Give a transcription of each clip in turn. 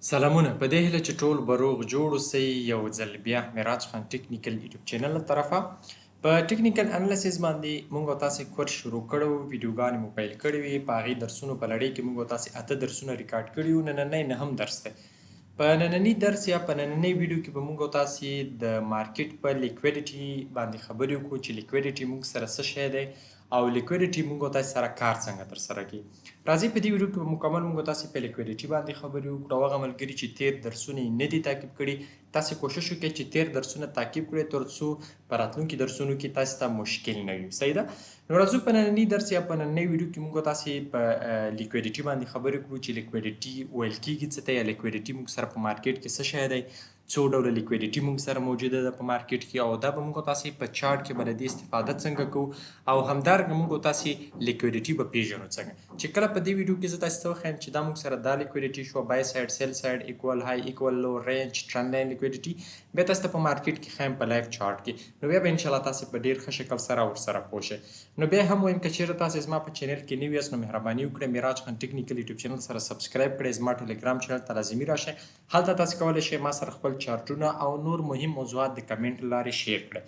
سلامونه، په دې هیله چې ټول به روغ جوړ اوسئ. یو ځل بیا معراج خان ټیکنیکل یوټیوب چینل له طرفه په ټیکنیکل انالیسز باندې موږ او تاسې کورس شروع کړو، ویډیوګانې مو پیل کړې وې. په هغې درسونو په لړۍ کې موږ او تاسې 8 درسونه ریکارډ کړي وو. نننی نهم درس دی. په ننني درس یا په نننۍ ویډیو کې به موږ او تاسې د مارکیټ په لیکویډیټي باندې خبرې وکړو چې لیکویډیټي موږ سره څه شی دی او لیکویډیټي موږ او تاسې سره کار څنګه ترسره کوي. راځئ په دې ویډیو کې به مکمل موږ او تاسې په لیکویډیټي باندې خبرې وکړو. او هغه ملګري چې تېر درسونه یې نه دي تعقیب کړي، تاسې کوشش وکړئ چې تېر درسونه تعقیب کړئ تر څو په راتلونکي درسونو کې تاسې ته مشکل نه وي. صحیح ده؟ نو راځو په ننني درس یا په نننۍ ویډیو کې موږ تاسې په لیکویډیټي باندې خبرې کړو چې لیکویډیټي ویل کېږي څه ته، یا لیکویډیټي موږ سره په مارکیټ کې څه شی دی، څو ډوله لیکویډیټي موږ سره موجوده ده په مارکیټ کې، او دا به موږ تاسې په چارټ کې به له دې استفاده څنګه کوو، او همدارنګه موږ تاسې لیکویډیټي به پېژنو څنګه. چې کله په دې ویډیو کې زه تاسې ته وښایم چې دا موږ سره دا لیکویډیټي شوه، buy side، sell side، equal high، equal low، range، trend line liquidity، بیا تاسې ته په مارکیټ کې ښایم په live chart کې، نو بیا به انشاءالله تاسې په ډېر ښه شکل سره ورسره پوه شئ. نو بیا هم وایم که چېرته تاسې زما په چینل کې نوي یاست، نو مهرباني وکړئ معراج خان ټیکنیکل یوټیوب چینل سره subscribe کړئ، زما ټلګرام چینل ته لازمي راشئ. هلته تاسې کولی شئ ما سره خپل چارټونه او نور مهم موضوعات د کمنټ له لارې share کړئ.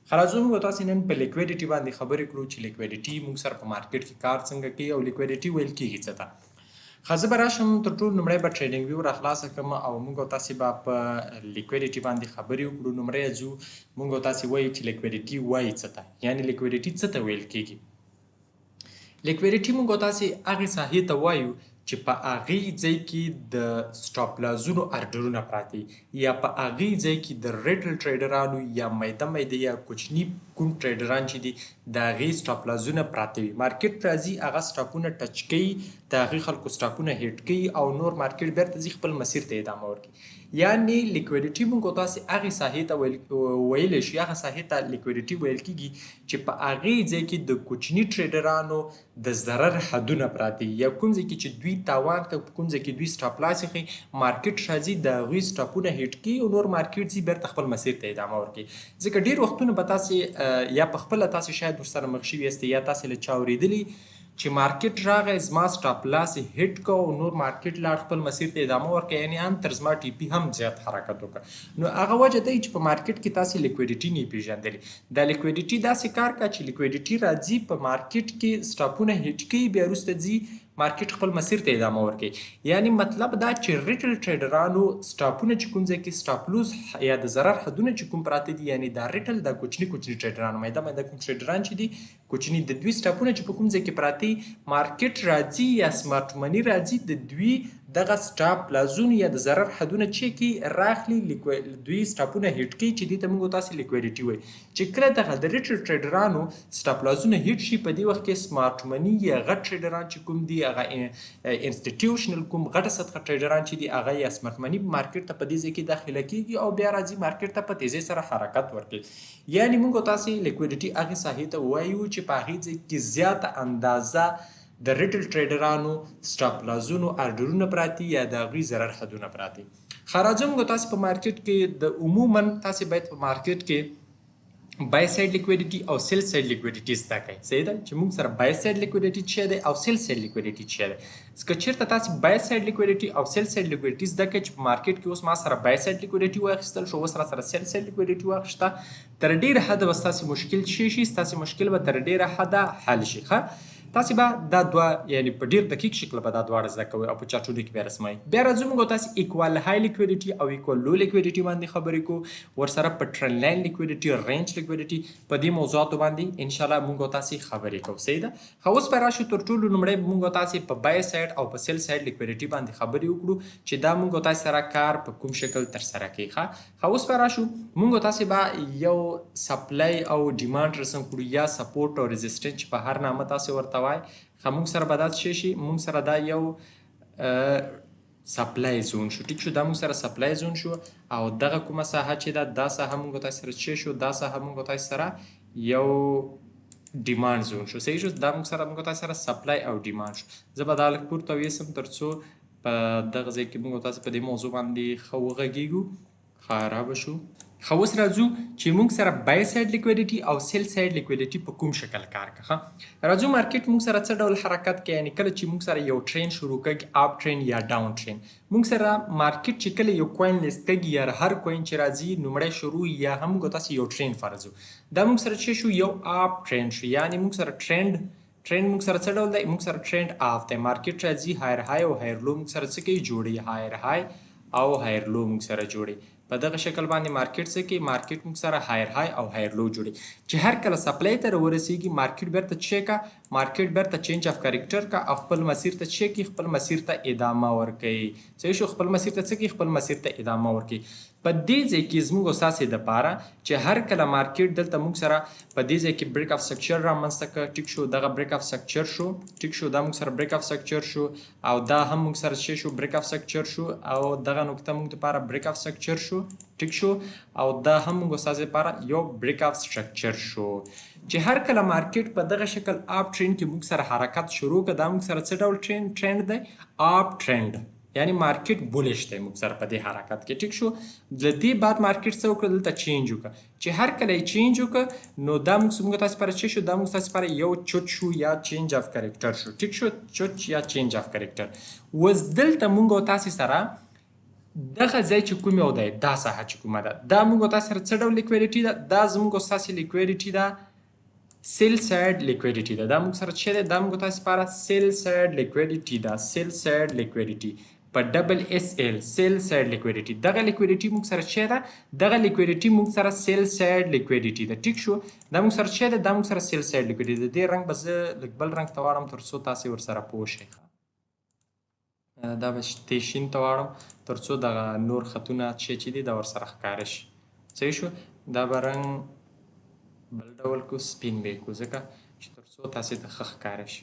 ښه، راځو موږ تاسې نن په لیکویډیټي باندې خبرې کړو چې لیکویډیټي موږ سره په مارکیټ کې کار څنګه کوي او لیکویډیټي ویل کېږي څه ته. ښه، زه به راشم، تر ټولو لومړی به ټریډینګ ویو راخلاصه کړم او موږ او تاسې به په لیکویډیټي باندې خبرې وکړو. لومړی ځو موږ او تاسې وایو چې لیکویډیټي وایي څه ته، یعنی لیکویډیټي څه ته ویل کېږي. لیکویډیټي موږ او تاسې هغې ساحې ته وایو چې په هغې ځای کې د سټاپ لازونو ارډرونه پراته، یا په هغې ځای کې د retail ټریډرانو یا میده میده یا کوچني کوم ټریډران چې دي د هغې سټاپ لازونه پراته وي. مارکیټ راځي، هغه سټاپونه touch کوي، د هغې خلکو سټاپونه hit کوي او نور مارکیټ بیرته ځي خپل مسیر ته ادامه ورکوي. یعنی لیکویډیټي موږ او تاسې هغې ساحې ته ویلی شو، هغه ساحې ته لیکویډیټي ویل کېږي چې په هغې ځای کې د کوچني ټریډرانو د ضرر حدونه پراته وي، یا کوم ځای کې چې دوی تاوان کوي، په کوم ځای کې دوی stop loss ایښي، مارکیټ راځي د هغوی سټاپونه hit کوي او نور مارکیټ ځي بیرته خپل مسیر ته ادامه ورکوي. ځکه ډېر وختونه به تاسې یا په خپله تاسې شاید ورسره مخ شوي یاستئ یا تاسې له چا اورېدلي چې مارکیټ راغی زما stop loss یې hit کړ او نور مارکیټ لاړ خپل مسیر ته ادامه ورکړه، یعنی ان تر زما TP هم زیات حرکت وکړ. نو هغه وجه دی چې په مارکیټ کې تاسې لیکویډیټي نه پېژندلې. دا لیکویډیټي داسې کار کوي چې لیکویډیټي راځي په مارکیټ کې سټاپونه hit کوي، بیا وروسته ځي مارکیټ خپل مسیر ته ادامه ورکوي. یعنی مطلب دا چې retail ټریډرانو سټاپونه چې کوم ځای کې stop loss یا د ضرر حدونه چې کوم پراته دي، یعنی دا retail دا کوچني کوچني ټریډرانو میده میده کوم ټریډران چې دي کوچني، د دوی سټاپونه چې په کوم ځای کې پراته دي، مارکیټ راځي یا smart money راځي د دوی دغه stop لازونه یا د ضرر حدونه چې کی راخلي، دوی سټاپونه hit کوي چې دې ته موږ تاسې لیکویډیټي وایي. چې کله دغه د retail ټریډرانو stop لازونه hit شي، په دې وخت کې smart money یا غټ ټریډران چې کوم دي، هغه institutional کوم غټه سطحه ټریډران چې دي هغه یا smart money مارکیټ ته په دې ځای کې داخله کېږي او بیا راځي مارکیټ ته په تیزۍ سره حرکت ورکوي. یعنی موږ تاسې لیکویډیټي هغې ساحې ته وایو چې په هغې ځای کې زیاته اندازه د retail ټریډرانو stop لازونو ارډرونه پراته یا د هغوی ضرر حدونه پراته. ښه، راځو موږ تاسې په مارکیټ کې د عموما تاسې باید په مارکیټ کې buy side liquidity او sell side liquidity زده کړئ. صحیح ده؟ چې موږ سره buy side liquidity څه دی او sell side liquidity څه دی. ځکه چېرته تاسې buy side liquidity او sell side liquidity زده کړئ چې په مارکیټ کې اوس ما سره buy side liquidity واخیستل شو، اوس را سره sell side liquidity واخیسته، تر ډېره حده به ستاسې مشکل څه شي، ستاسې مشکل به تر ډېره حده حل شي. ښه، تاسې به دا دوه یعنی په ډېر دقیق شکل به دا دواړه زده کوئ او په چارټونو کې بیا رسموئ. بیا راځو موږ تاسې equal high liquidity او equal low liquidity باندې خبرې کوو، ورسره په trend line liquidity، range liquidity، په دې موضوعاتو باندې انشاءالله موږ تاسې خبرې کوو. صحیح ده؟ ښه، اوس به راشو تر ټولو لومړی موږ تاسې په buy side او په sell side liquidity باندې خبرې وکړو چې دا موږ تاسې سره کار په کوم شکل ترسره کوي. ښه، اوس به راشو موږ تاسې به یو supply او demand رسم کړو یا support او resistance چې په هر نامه تاسې ورته وایئ. ښه، موږ سره به دا څه شي، موږ سره دا یو supply zone شو. ټیک شو، دا موږ سره supply zone شو او دغه کومه ساحه چې ده دا ساحه موږ تاسې سره څه شو، دا ساحه موږ تاسې سره یو demand zone شو. صحیح شو، دا موږ سره موږ تاسې سره supply او demand شو. زه به دا لږ پورته ویسم تر څو په دغه ځای کې موږ تاسې په دې موضوع باندې ښه وغږېږو. خراب شو. ښه، اوس راځو چې موږ سره buy side liquidity او sell side liquidity په کوم شکل کار کوي. ښه، راځو market موږ سره څه ډول حرکت کوي، یعنی کله چې موږ سره یو trend شروع کوي، up trend یا down trend، موږ سره market چې کله یو coin list کوي یا هر coin چې راځي نومړی شروع یا هم موږ تاسو یو trend فرضو، دا موږ سره چې شو یو up trend شو، یعنی موږ سره ترند موږ سره څه ډول دی؟ موږ سره trend up دی. market راځي higher high او higher low موږ سره څه کوي؟ جوړي higher high او higher low موږ سره جوړي. په دغه شکل باندې market څه کوي؟ market موږ سره higher high او higher low جوړي، چې هر کله supply ته ورسیږي market بیرته چې کا market بیرته change of character کا او خپل مسیر ته چې کی خپل مسیر ته ادامه ورکوي. صحیح شو؟ خپل مسیر ته څه کوي؟ خپل مسیر ته ادامه ورکوي. په دې ځای کې زموږ اساسې د پاره چې هر کله market دلته موږ سره په دې ځای کې break of structure رامنځته کړ، ټیک شو، دغه break of structure شو، ټیک شو، دا موږ سره break of structure شو او دا هم موږ سره چې شو break of structure شو او دغه نقطه موږ لپاره break of structure شو، ټیک شو، او دا هم موږ اساسې لپاره یو break of structure شو. چې هر کله market په دغه شکل up trend کې موږ سره حرکت شروع کړ، دا موږ سره څه ډول trend دی؟ up trend، یعنی market bullish دی موږ سره په دې حرکت کې، ټیک شو. له دې بعد market څه وکړه؟ دلته change وکړه. چې هر کله یې change وکړه نو دا موږ تاسو لپاره چې شو، دا موږ تاسو لپاره یو CHoCH شو یا change of character شو، ټیک شو، CHoCH یا change of character. اوس دلته موږ تاسو سره دغه ځای چې کوم یو دی، دا ساحه چې کومه ده، دا موږ تاسو سره څه ډول liquidity ده؟ دا زموږ ستاسې liquidity ده، sell side liquidity ده. دا موږ سره څه ده؟ دا موږ تاسو لپاره sell side liquidity ده، sell side liquidity په double S L، sell side liquidity. دغه liquidity موږ سره څه ده؟ دغه liquidity موږ سره sell side liquidity ده، ټیک شو. دا موږ سره څه ده؟ دا موږ سره sell side liquidity ده. دې رنګ به زه لږ بل رنګ ته واړم تر څو تاسې ورسره پوه شئ. دا به شین ته واړم تر څو دغه نور خطونه چې دي دا ورسره ښکاره شي. صحیح شو؟ دا به رنګ بل ډول کو، سپین به یې کو، ځکه چې تر څو تاسې ته ښه ښکاره شي.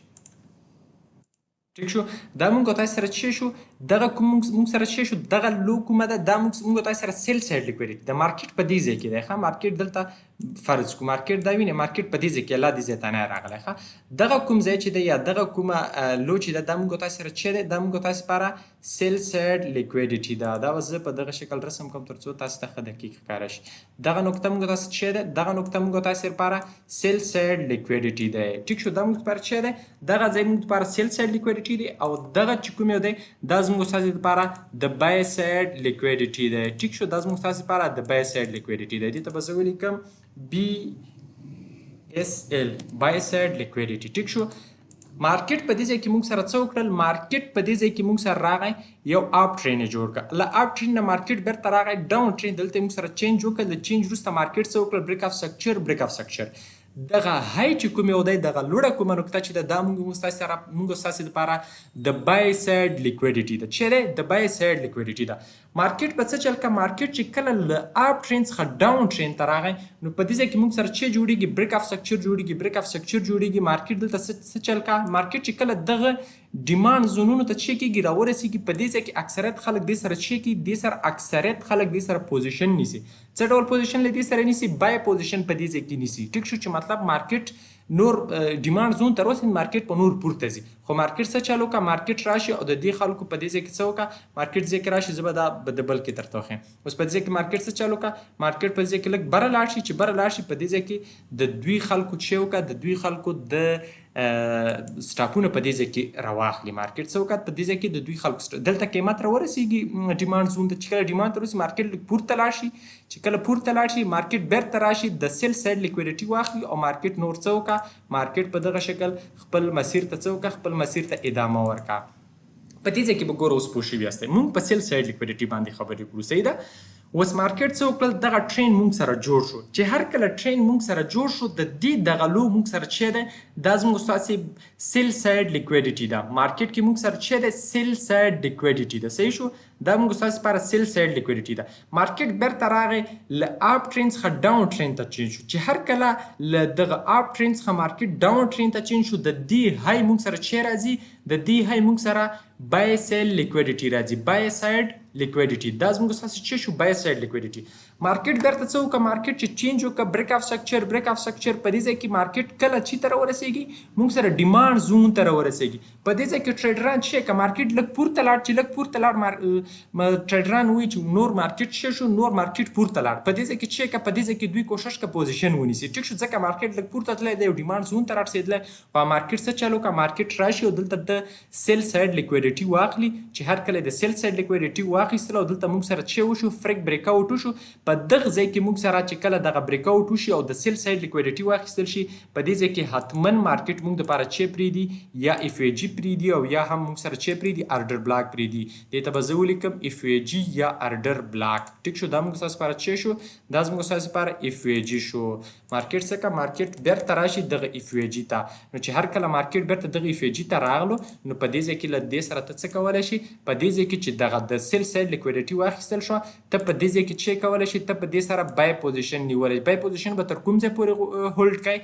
ټیک شو؟ دا موږ تاسو سره چې شو، دغه کوم موږ سره چې شو، دغه low کومه ده؟ دا موږ تاسو سره sell side liquidity د market په دې ځای کې دی. ښه، market دلته فرض کو market دا ویني، market په دې ځای کې لا دې ځای ته نه راغلی. ښه، دغه کوم ځای چې دی یا دغه کومه low چې ده، دا موږ تاسو سره چې دی، دا موږ تاسو لپاره sell side liquidity ده. دا به زه په دغه شکل رسم کوم تر څو تاسو ته ښه دقیق ښکاره شي. دغه نقطه موږ تاسو چې ده، دغه نقطه موږ تاسو لپاره sell side liquidity ده، ټیک شو. دا موږ لپاره چې ده، دغه ځای موږ لپاره sell side liquidity دی او دغه چې کوم یو دی، دا زموږ ستاسو لپاره د buy side liquidity دی، ټیک شو. دا زموږ ستاسو لپاره د buy side liquidity دی. دې ته به زه ولیکم B S L، buy side liquidity، ټیک شو. market په دې ځای کې موږ سره څه وکړل؟ market په دې ځای کې موږ سره راغی یو up trend یې جوړ کړ. له up trend نه market بیرته راغی down trend، دلته موږ سره change وکړ. له change وروسته market څه وکړل؟ break of structure، break of structure. دغه high چې کوم یو دی، دغه لوړه کومه نقطه چې ده، دا موږ ستاسو سره موږ ستاسو لپاره د buy side liquidity ده. چې ده د buy side liquidity ده. market په څه چل کا؟ market چې کله له up trend څخه down trend ته راغی نو په دې ځای کې موږ سره چې جوړیږي؟ break of structure جوړیږي، break of structure جوړیږي. market دلته څه چل کا؟ market چې کله دغه demand zone ونو ته چې کېږي راورسیږي، په دې ځای کې اکثریت خلک دې سره چې کېږي، دې سره اکثریت خلک دې سره position نیسي. څه ډول position له دې سره نیسي؟ buy position په دې ځای کې نیسي، ټیک شو. چې مطلب market نور demand zone ته ورسېد، market په نور پورته ځي. خو market څه چل وکړه؟ market راشي او د دې خلکو په دې ځای کې څه وکړه؟ market ځای کې راشي، زه به دا د بل کې درته وښیم. اوس په دې ځای کې market څه چل وکړه؟ market په دې ځای کې لږ بره لاړ شي، چې بره لاړ شي په دې ځای کې د دوی خلکو چې وکړه، د دوی خلکو د stop ونه په دې ځای کې راواخلي. market څه وکړه؟ په دې ځای کې د دوی خلکو دلته قیمت راورسېږي demand zone ته. چې کله demand ته ورسي market لږ پورته لاړ شي، چې کله پورته لاړ شي market بیرته راشي د sell side liquidity واخلي او market نور څه وکړه؟ market په دغه شکل خپل مسیر ته څه وکړه؟ خپل مسیر ته ادامه ورکړه. په دې ځای کې به ګوره اوس پوه شوي یاستئ، موږ په sell side liquidity باندې خبرې کړو، صحیح ده. اوس market څه وکړل؟ دغه ترند موږ سره جوړ شو. چې هر کله ترند موږ سره جوړ شو، د دې دغه low موږ سره چې ده، دا زموږ ستاسې sell side liquidity ده. market کې موږ سره چې ده sell side liquidity ده، صحیح شو. دا موږ ستاسې لپاره sell side liquidity ده. market بیرته راغی له up trend څخه down trend ته change شو. چې هر کله له دغه up trend څخه market down trend ته change شو، د دې high موږ سره چې راځي، د دې high موږ سره buy side liquidity راځي، buy side liquidity. دا زموږ ستاسو چې شو buy side liquidity. مارکیټ بیرته څه وکړه؟ مارکیټ چې change وکړه، break of structure، break of structure. په دې ځای کې مارکیټ کله چې ته راورسېږي، موږ سره demand zone ته راورسېږي. په دې ځای کې ټریډران چې که مارکیټ لږ پورته لاړ، چې لږ پورته لاړ، ټریډران وایي چې نور مارکیټ ښه شو، نور مارکیټ پورته لاړ. په دې ځای کې چې که په دې ځای کې دوی کوشش که position ونیسي، ټیک شو، ځکه مارکیټ لږ پورته تللی دی او demand zone ته رارسېدلی. خو مارکیټ څه چل وکړه؟ مارکیټ راشي او دلته د sell side liquidity واخلي. چې هر کله د sell side liquidity واخیستله او دلته موږ سره چې وشو fake break out وشو، په دغه ځای کې موږ سره چې کله دغه break out وشي او د sell side liquidity واخیستل شي، په دې ځای کې حتما مارکیټ موږ دپاره چې پرېږدي یا FVG پرېږدي او یا هم موږ سره چې پرېږدي order block پرېږدي. دې ته به زه ولیکم FVG یا order block. ټیک شو؟ دا موږ ستاسو لپاره چې شو، دا زموږ ستاسو لپاره FVG شو. مارکیټ څه که مارکیټ بیرته راشي دغه FVG ته. نو چې هر کله مارکیټ بیرته دغه FVG ته راغلو، نو په دې ځای کې له دې سره ته څه کولی شي؟ په دې ځای کې چې دغه د sell side liquidity واخیستل شوه، ته په دې ځای کې چې کولی شي؟ ته په دې سره buy position نیولی. Buy position به تر کوم ځای پورې hold کوي؟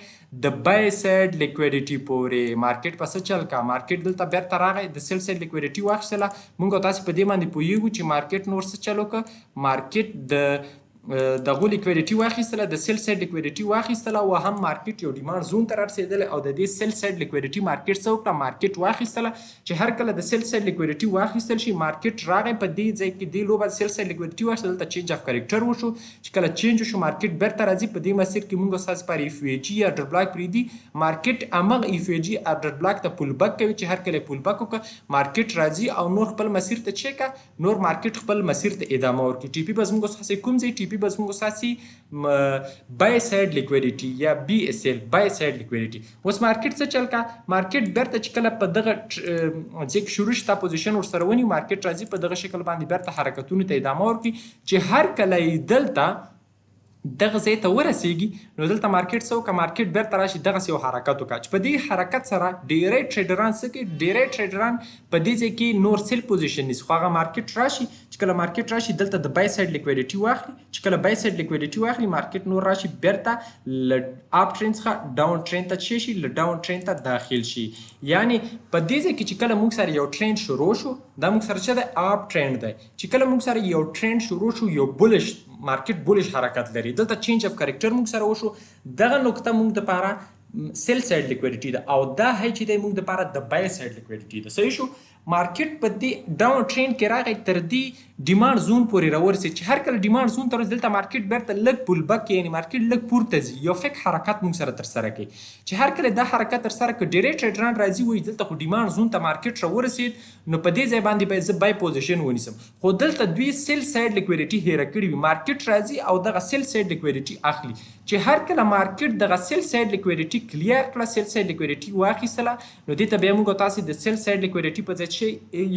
د buy side liquidity پورې. مارکیټ په څه چل کا؟ مارکیټ دلته بیرته راغی، د sell side liquidity واخیستله. مونږ تاسو په دې باندې پوهیږو چې مارکیټ نور څه چل وکړه. مارکیټ د دغه liquidity واخیستله، د sell side liquidity واخیستله او هم مارکیټ یو demand zone ته رسیدلی او د دې sell side liquidity مارکیټ څه وکړه؟ مارکیټ واخیستله. چې هر کله د sell side liquidity واخیستل شي، مارکیټ راغی په دې ځای کې دې low sell side liquidity واخیستل، دلته change of character وشو. چې کله change وشو، مارکیټ بیرته راځي. په دې مسیر کې موږ ستاسو پر FVG order block پریدي. مارکیټ همغه FVG order block ته pull back کوي. چې هر کله pull back وکړه، مارکیټ راځي او نور خپل مسیر ته چیکا، نور مارکیټ خپل مسیر ته ادامه ورکړي. TP به زموږ ستاسو کوم ځای؟ TP به زموږ ستاسو buy side liquidity یا BSL، buy side liquidity. اوس مارکیټ څه چل کا؟ مارکیټ بیرته چې کله په دغه ځای کې شروع شي، تا position ورسره ونیو، مارکیټ راځي په دغه شکل باندې بیرته حرکتونو ته ادامه ورکړي. چې هر کله یې دلته دغه ځای ته ورسیږي، نو دلته مارکیټ څه وکړه؟ مارکیټ بیرته راشي، دغسې یو حرکت وکړه چې په دې حرکت سره ډیری ټریډران څه کوي؟ ډیری ټریډران په دې ځای کې نور sell position نیسي. خو هغه مارکیټ راشي، چې کله مارکیټ راشي، دلته د buy side liquidity واخلي. چې کله buy side liquidity واخلي، مارکیټ نور راشي بیرته له up trend څخه down trend ته چې شي، له down trend ته داخل شي. یعنی په دې ځای کې چې کله موږ سره یو ټرند شروع شو، دا موږ سره چې دی up trend دی. چې کله موږ سره یو ټرند شروع شو، یو bullish market، bullish حرکت لري، دلته change of character موږ سره وشو. دغه نقطه موږ د پاره sell side liquidity ده او دا high چې دی موږ د پاره د buy side liquidity ده. صحیح شو؟ مارکیټ په دې down trend کې راغی، تر دې demand zone پورې راورسېد. چې هر کله demand zone ته ورسېد، دلته مارکیټ بیرته لږ pull back، یعنی مارکیټ لږ پورته ځي، یو fake حرکت موږ سره ترسره کوي. چې هر کله دا حرکت ترسره کړ، ډېری ټریډران راځي، وایي دلته خو demand zone ته مارکیټ راورسېد، نو په دې ځای باندې به زه buy position ونیسم. خو دلته دوی sell side liquidity هېره کړې وي. مارکیټ راځي او دغه sell side liquidity اخلي. چې هر کله مارکیټ دغه sell side liquidity clear کړه، sell side liquidity واخیستله، نو دې ته بیا موږ تاسو د sell side liquidity په ځای چې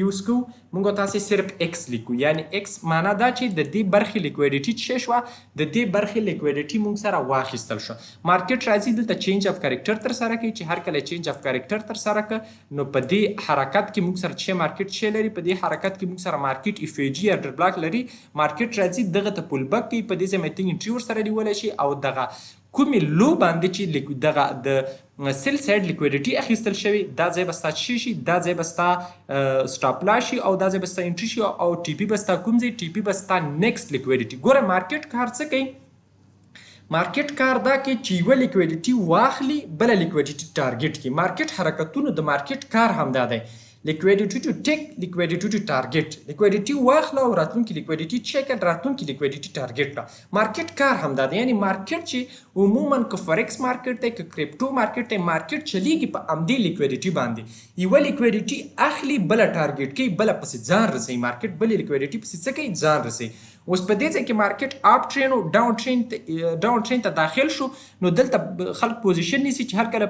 use کوو، موږ تاسو صرف X لیکو. یعنی X معنا دا چې د دې برخې liquidity چې شوه، د دې برخې liquidity موږ سره واخیستل شو. مارکیټ راځي، دلته change of character تر سره کوي. چې هر کله change of character تر سره کړ، نو په دې حرکت کې موږ سره چې مارکیټ چې لري، په دې حرکت کې موږ سره مارکیټ FVG order block لري. مارکیټ راځي، دغه ته pull back کوي. په دې ځای باندې entry ورسره نیولی شي او دغه کومې low باندې چې دغه د sell side liquidity اخیستل شوی، دا ځای به ستا څه شي؟ دا ځای به ستا stop loss شي او دا ځای به ستا entry شي او TP به ستا کوم ځای؟ TP به ستا next liquidity. ګوره، مارکیټ کار څه کوي؟ مارکیټ کار دا کوي چې یوه liquidity واخلي، بله liquidity target کړي. مارکیټ حرکتونو د مارکیټ کار همدا دی: liquidity to take، liquidity to target. Liquidity واخله او راتلونکي liquidity چک، راتلونکي liquidity target کړه. مارکیټ کار همدا دی. یعنی مارکیټ چې عموما که forex market دی، که crypto market دی، مارکیټ چلیږي په همدې liquidity باندې. یوه liquidity اخلي، بله target کوي، بله پسې ځان رسوي. مارکیټ بلې liquidity پسې څه کوي؟ ځان رسوي. اوس په دې ځای کې مارکیټ up trend او down trend ته داخل شو، نو دلته خلک position نیسي. چې هر کله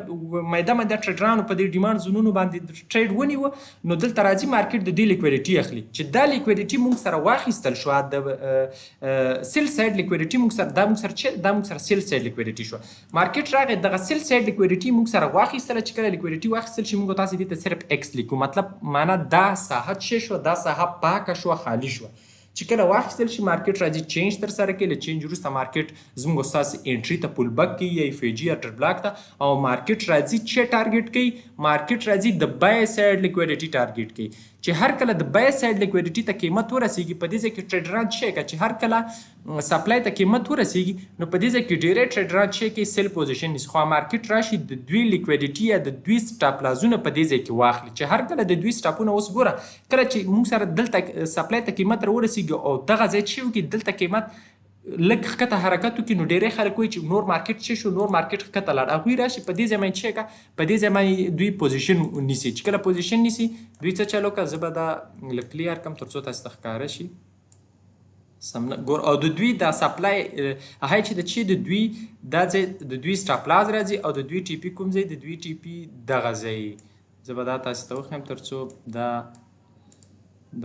میده میده ټریډرانو په دې demand زونونو باندې trade ونیو، نو دلته راځي، مارکیټ د دې liquidity اخلي. چې دا liquidity موږ سره واخیستل شو، د sell side liquidity موږ سره، دا موږ سره چې دا موږ سره sell side liquidity شو. مارکیټ راغی، دغه sell side liquidity موږ سره واخیستله. چې کله liquidity واخیستل شي، موږ تاسو دې ته صرف X لیکو. مطلب معنا دا ساحه چې شو، دا ساحه پاکه شو، خالی شو. چې کله واخیستل شي، مارکیټ راځي، change تر سره کوي. له change وروسته مارکیټ زموږ ستاسو entry ته pull back کوي یا FVG order block ته، او مارکیټ راځي چې target کوي. مارکیټ راځي د buy side liquidity target کوي. چې هر کله د buy side liquidity ته قیمت ورسیږي، په دې ځای کې ټریډران چې کوي، چې هر کله supply ته قیمت ورسیږي، نو په دې ځای کې ډیری ټریډران چې کوي، sell position نیسي. خو مارکیټ راشي، د دوی liquidity یا د دوی stop loss ونه په دې ځای کې واخلي. چې هر کله د دوی stop ونه، اوس ګوره، کله چې موږ سره دلته supply ته قیمت ورسیږي او دغه ځای چې وکړي، دلته قیمت لږ ښکته حرکت وکړي، نو ډیری خلک وایي چې نور مارکیټ چې شو، نور مارکیټ ښکته لاړ. هغوی راشي، په دې ځای باندې چې په دې ځای باندې دوی position نیسي. چې کله position نیسي، دوی څه چل وکړه؟ زه به دا لږ clear کړم تر څو تاسو ته ښکاره شي. سم نه ګور، او د دوی دا supply high چې د چې د دوی دا ځای د دوی stop loss راځي، او د دوی TP کوم ځای؟ د دوی TP دغه ځای. زه به دا تاسو ته وښیم تر څو دا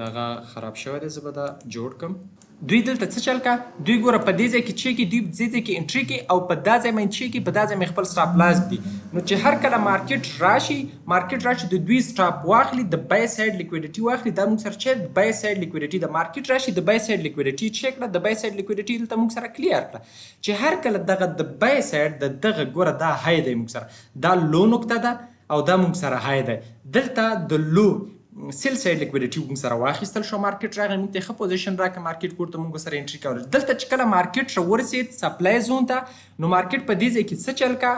دغه خراب شوی دی، زه به دا جوړ کړم. دوی دلته څه چل کا؟ دوی ګوره، په دې ځای کې چې کې دوی دې ځای کې entry کې، او په دا ځای باندې چې کې په دا ځای باندې خپل stop loss دی. نو چې هر کله مارکیټ راشي، د دوی stop واخلي، د buy side liquidity واخلي. دا موږ سره چې buy side liquidity، د مارکیټ راشي، د buy side liquidity check کړه، د buy side liquidity دلته موږ سره clear کړه. چې هر کله دغه د buy side د دغه، ګوره، دا high دی، موږ سره دا low نقطه ده او دا موږ سره high دی. دلته د low sell side liquidity موږ سره واخیستل شو. مارکیټ راغی، موږ ته ښه position راکړ، مارکیټ پورته موږ سره entry کول. دلته چې کله مارکیټ را ورسید supply zone ته، نو مارکیټ په دې ځای کې څه چل کا؟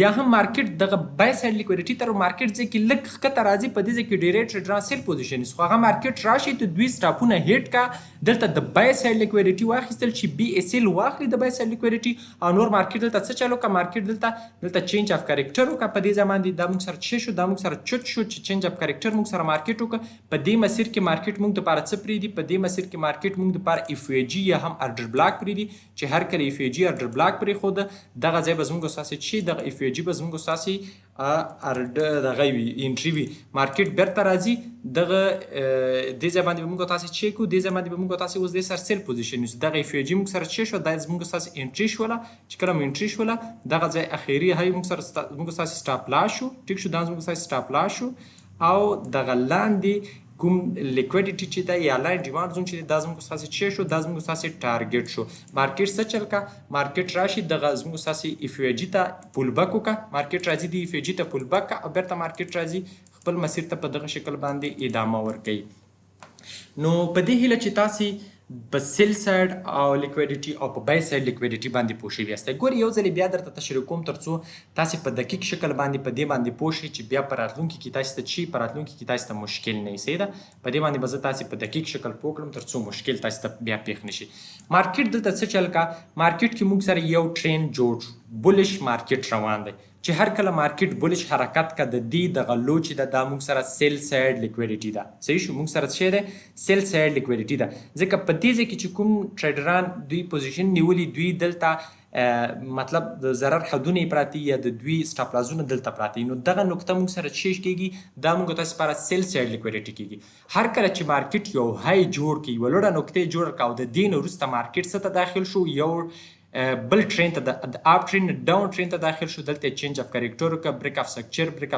یا هم مارکیټ دغه buy side liquidity تر مارکیټ ځای کې لږ ښکته راځي. په دې ځای کې ډیری ټریډران sell position نیسي، خو هغه مارکیټ راشي، ته دوی stop ونه hit کا، دلته د buy side liquidity واخیستل چې BSL واخلي د buy side liquidity. او نور مارکیټ دلته څه چلو کا؟ مارکیټ دلته change of character وکړه. په دې ځای باندې دا موږ سره څه شو؟ دا موږ سره چوت شو چې change of character موږ سره مارکیټ وکړه. په دې مسیر کې مارکیټ موږ د پاره څه پریدي؟ په دې مسیر کې مارکیټ موږ د پاره FVG یا هم order block پریدي. چې هر کله FVG order block پرې خود، دغه ځای به زموږ اساسي چې دغه FVG به زموږ اساسي ارډر دغه وي، entry وي. مارکیټ بیرته راځي، دغه دې ځای باندې موږ تاسو چک کو، دې ځای باندې موږ تاسو اوس د سر sell position نیسو. دغه FVG موږ سره چې شو، دا زموږ اساسي entry شوله. چې کله موږ entry شوله، دغه ځای اخیری high موږ سره موږ اساسي stop loss شو. ټیک شو؟ دا زموږ اساسي stop loss شو، او دغه لاندې کوم liquidity چې ده یا لاین demand zone چې ده، دا زموږ اساسي چې شو، دا زموږ اساسي target شو. مارکیټ څه چل کا؟ مارکیټ راشي، دغه زموږ اساسي FVG ته pull back وکا. مارکیټ راځي، دی FVG ته pull back، او بیرته مارکیټ راځي، خپل مسیر ته په دغه شکل باندې ادامه ورکوي. نو په دې هیله چې تاسو په sell side او liquidity او په buy side liquidity باندې پوه شوي یاست. ګوري، یو ځل بیا درته تشریح کوم ترڅو تاسو په دقیق شکل باندې په دې باندې پوه شئ چې بیا په راتلونکي کې تاسو ته چی په راتلونکي کې تاسو ته مشکل نه وي. صحیح ده؟ په دې باندې به زه تاسو په دقیق شکل پوه کړم ترڅو مشکل تاسو ته بیا پیښ نشي. مارکیټ دلته څه چل کا؟ مارکیټ کې موږ سره یو trend جوړ، bullish مارکیټ روان دی. چې هر کله مارکیټ bullish حرکت کا، د دې دغه low چې ده، دا موږ سره sell side liquidity ده. صحیح شو؟ موږ سره څه ده؟ sell side liquidity ده، ځکه په دې ځای کې چې کوم ټریډران دوی position نیولي، دوی دلته مطلب د ضرر حدونه پراتی یا د دوی stop loss ونه دلته پراتی. نو دغه نقطه موږ سره چیش کیږي؟ دا موږ تاسو لپاره sell side liquidity کیږي. هر کله چې مارکیټ یو high جوړ کی، یو لوړه نقطه جوړ کا، او د دین وروسته مارکیټ څه ته داخل شو؟ یو بل trend ته، د up trend down trend ته داخل شو. دلته change of character وکړه، break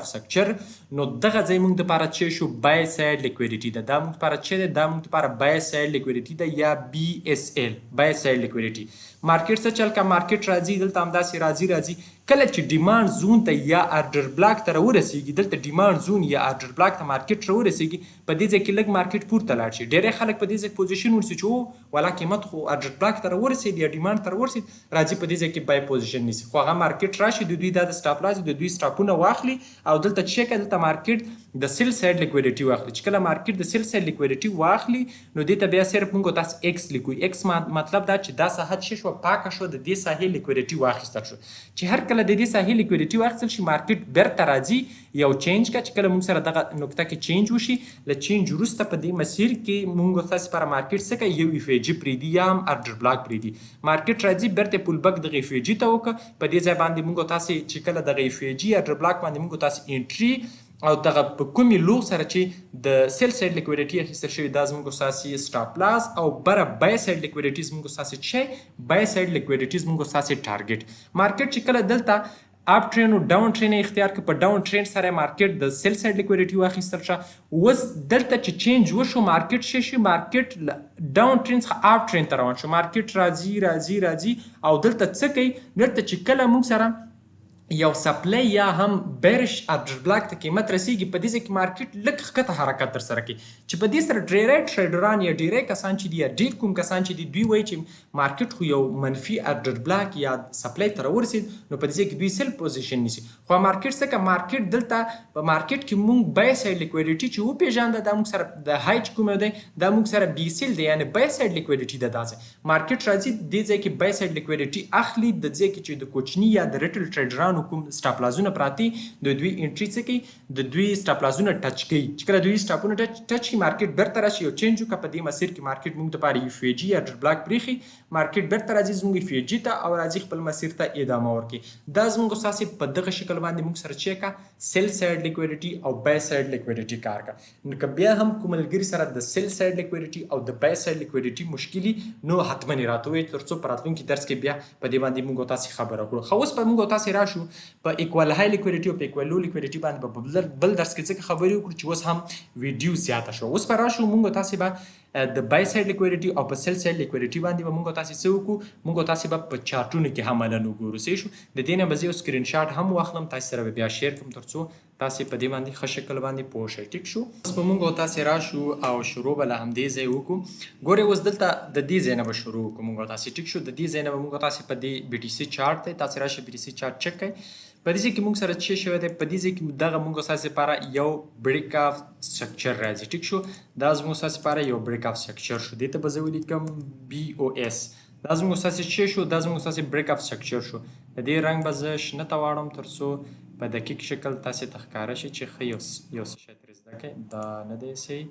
of structure. نو دغه ځای موږ د پاره چې شو؟ buy side liquidity ده. دا موږ لپاره چې ده، دا موږ لپاره buy side liquidity ده یا BSL، buy side liquidity. مارکیټ څه چل کا؟ مارکیټ راځي، دلته همداسې راځي. کله چې demand zone ته یا order block ته ورسیږي، دلته demand zone یا order block ته مارکیټ ورسیږي، په دې ځای کې لږ مارکیټ پورته لاړ شي. ډېری خلک په دې ځای position ونیسي چې ولا قیمت خو order block ته ورسید یا demand ته ورسید، راځي، په دې ځای کې buy position نیسي. خو هغه مارکیټ راشي، د دوی دا د stop loss، د دوی stop ونه واخلي، او دلته چې دلته مارکیټ د sell side liquidity واخلي. چې کله مارکیټ د sell side liquidity واخلي، نو دې ته بیا صرف موږ تاسو X لیکو. X مطلب دا چې دا ساحه چې شو، پاکه شو، د دې ساحې liquidity واخیستل شو. چې هر کله د دې ساحې liquidity واخیستل شي، مارکیټ بیرته راځي، یو change کا. چې کله موږ سره دغه نقطه کې change وشي، له change وروسته په دې مسیر کې موږ تاسو پر مارکیټ څه کوي؟ یو FVG پریدي یا هم order block پریدي. مارکیټ راځي، بیرته pull back دغه FVG ته وکړه. په دې ځای باندې موږ تاسو چې کله دغه FVG order block باندې موږ تاسو entry، او دغه په کومې low سره چې د sell side liquidity اخیستل شوی، دا زموږ اساسي stop loss، او بره buy side liquidity زموږ اساسي چې buy side liquidity زموږ اساسي target. مارکیټ چې کله دلته اپ ټرین او ډاون ټرین اختیار ک، په ډاون ټرین سره مارکیټ د sell side liquidity واخیستل شه. اوس دلته چې چینج وشو، مارکیټ شي شي، مارکیټ ډاون ټرین څخه اپ ټرین ته روان شو. مارکیټ راځي راځي راځي او دلته څه کوي؟ دلته چې کله موږ سره یو supply یا هم bearish order block ته قیمت رسیږي، په دې ځای کې مارکیټ لږ ښکته حرکت در سره کوي، چې په دې سره ډیری ټریډران یا ډیری کسان چې دي یا ډیر کوم کسان چې دي، دوی وایي چې مارکیټ خو یو منفي order block یا supply ته راورسید، نو په دې ځای کې دوی sell position نیسي. خو مارکیټ څه که مارکیټ دلته په مارکیټ کې مونږ buy side liquidity چې وپیژانده، دا مونږ سره د های چې کوم دی، دا مونږ سره بي سیل دی، یعنی buy side liquidity ده. دا ځای مارکیټ راځي، دې ځای کې buy side liquidity اخلي. د ځای کې چې د کوچني یا د retail ټریډرانو کوم stop loss ونه پراتی، د دوی entry څه کوي؟ د دوی stop loss ونه touch کوي. چې کله دوی stop ونه touch کړي، مارکیټ بیرته راشي، یو change وکړه. په دې مسیر کې مارکیټ موږ دپاره FVG یا order block پریښي. مارکیټ بیرته راځي زموږ FVG ته او راځي خپل مسیر ته ادامه ورکړي. دا زموږ ستاسې په دغه شکل باندې موږ سره چې کا sell side liquidity او buy side liquidity کار کا. نو که بیا هم کوم ملګري سره د sell side liquidity او د buy side liquidity مشکلي، نو حتما یې راته ووایي، تر څو په راتلونکي درس کې بیا په دې باندې موږ تاسې خبره وکړو. ښه، اوس به موږ تاسې راشو په equal high liquidity او په equal low liquidity باندې به بل درس کې ځکه خبرې وکړو چې اوس هم ویډیو زیاته شوه. اوس به راشو موږ تاسې به د buy side liquidity او په sell side liquidity باندې به موږ تاسې څه وکړو؟ موږ تاسې به په چارټونو کې هم عملاً وګورو. صحیح شو؟ د دې نه به زه یو screen shot هم واخلم، تاسې سره به بیا share کړم، تر څو تاسې په دې باندې ښه شکل باندې پوه شئ. ټیک شو؟ اوس به موږ تاسې راشو او شروع به له همدې ځای وکړو. ګورئ، اوس دلته د دې ځای نه به شروع وکړو موږ تاسې. ټیک شو؟ د دې ځای نه به موږ تاسې په دې BTC chart دی، تاسې راشئ BTC chart check کړئ. په دې ځای کې موږ سره څه شوی دی؟ په دې ځای کې دغه موږ ستاسې لپاره یو break of structure راځي. ټیک شو؟ دا زموږ ستاسې لپاره یو break of structure شو. دې ته به زه ولیکم BOS. دا زموږ ستاسې څه شو؟ دا زموږ ستاسې break of structure شو. د دې رنګ به زه شنه ته واړوم، تر څو په دقیق شکل تاسې ته ښکاره شي چې ښه یو څه شی ترې زده کړئ. دا نه دی صحیح،